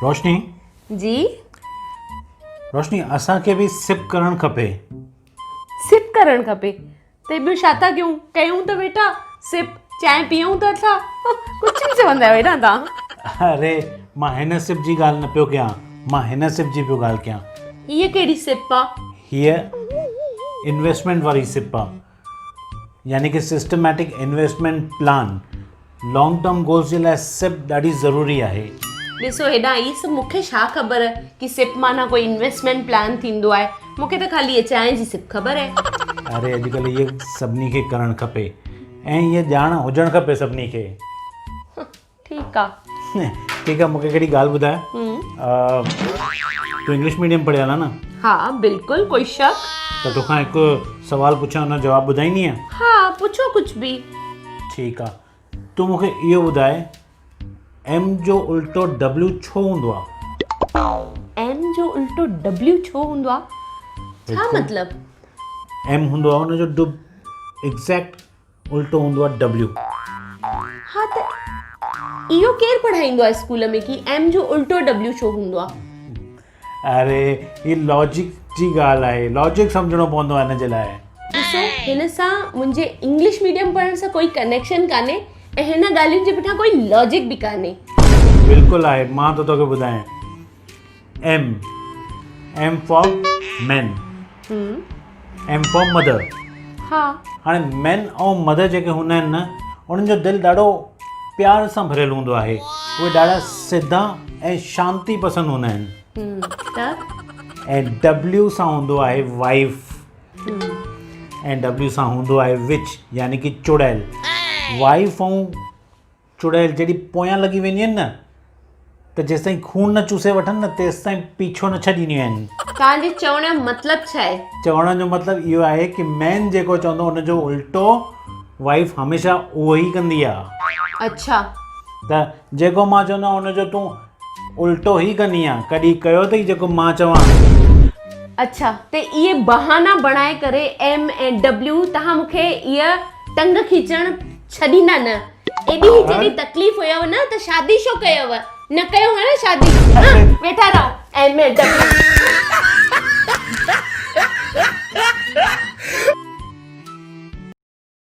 روشني. جي. روشني اسان کي به سپ ڪرڻ کپي. سپ ڪرڻ کپي ته ٻيو ڇا ٿا ڪيون ڪيون ته ويٺا سپ چانهه پيئون ته ٿا ڪجهه به چوندا آهيو هيڏانهن توهان. اري مان هن سپ جي ڳالهه نه پيو ڪيان مان هن سپ جي پيو ڳالهه ڪيان. هيء ڪهڙي سپ آ؟ هيء انويسٽمينٽ واري سپ آ يعني ڪي systematic investment plan long term goals جي لاء سپ ڏاڍي ضروري آهي. ڏسو هيڏانهن هي سڀ مون کي ڇا خبر ڪي سپ معنيٰ ڪوئي انويسٽمينٽ پلان ٿيندو آهي مون کي ته خالي هيء چانهه جي سپ خبر آهي. اري اڄڪلهه هيء سڀني کي ڪرڻ کپي ۽ هيء ڄاڻ هجڻ کپي سڀني کي. ٺيڪ آ. ٺيڪ آ مون کي هڪڙي ڳالهه ٻڌاء تون انگلش ميڊيم پڙهيل آ نه؟ ها بلڪل ڪوئي شڪ؟ ته توکان هڪ سوال پڇان ان جو جواب ٻڌائيندينء؟ ها پڇو ڪجهه به. ٺيڪ آ تون مون کي اهو ٻڌاء ايم جو الٽو ڊبليو ڇو هوندو آ؟ ايم جو الٽو ڊبليو ڇو هوندو آ؟ ڇا مطلب؟ ايم هوندو آ ان جو ڊب ايگزيڪٽ الٽو هوندو آهي ڊبليو. ها ته اهو ڪير پڙهائيندو آهي اسڪول ۾ ڪي ايم جو الٽو ڊبليو ڇو هوندو آهي. اري هي لاجڪ جي ڳالهه آهي لاجڪ سمجهڻو پوندو آهي هن جي لاء. ڏسو هن سان منهنجي انگلش ميڊيم پڙهڻ سان ڪوئي ڪنيڪشن ڪانهي ۽ هن ڳالهين جي پٺيان ڪوئي لاجڪ به ڪانهي. بلڪل آهي مان ٿو توکي ٻڌايان M M for man M for mother ها هاڻي مين ۽ مدر جيڪي هوندا آهن نه انهن جو دل ڏاڍو پيار سان ڀريل هوندو آهي اهي ڏاڍا سڌا ۽ شانتي پسند هوندا آهن ته ۽ ڊبليو سان هوندو آهي وائيف ۽ ڊبليو سان هوندو آهي وچ يعني ڪي چڙيل وائيف ۽ چڙيل جڏهن پويان لڳي وينديون آهن نه ته جيستائين خون نه چوسي وٺن نه تيستائين پيڇو نه ڇڏينديون آهن. توهان جي چوڻ جو مطلب ڇا آهي؟ چوڻ جو مطلب اهو آهي ڪي مين جيڪو چوندو ان جو الٽو وائيف هميشه اهو ئي ڪندي آهي. اڇا. ته جيڪو مان چوندو آهيان ان جو تون الٽو ئي ڪندي آهين ڪڏهن ڪيو اٿئي جيڪو مان چوان. اڇا ته اهي بهانا بڻائي ڪري ايم ۽ ڊبليو توهان مون کي اها ٽنگ کيچڻ ڇڏيندا نه. ايڏي هي جيڏي تڪليف هيو نه ته شادي ڇو ڪيو نه ڪيو ها نه شادي ويٺا رهو ايم ۽ ڊبليو.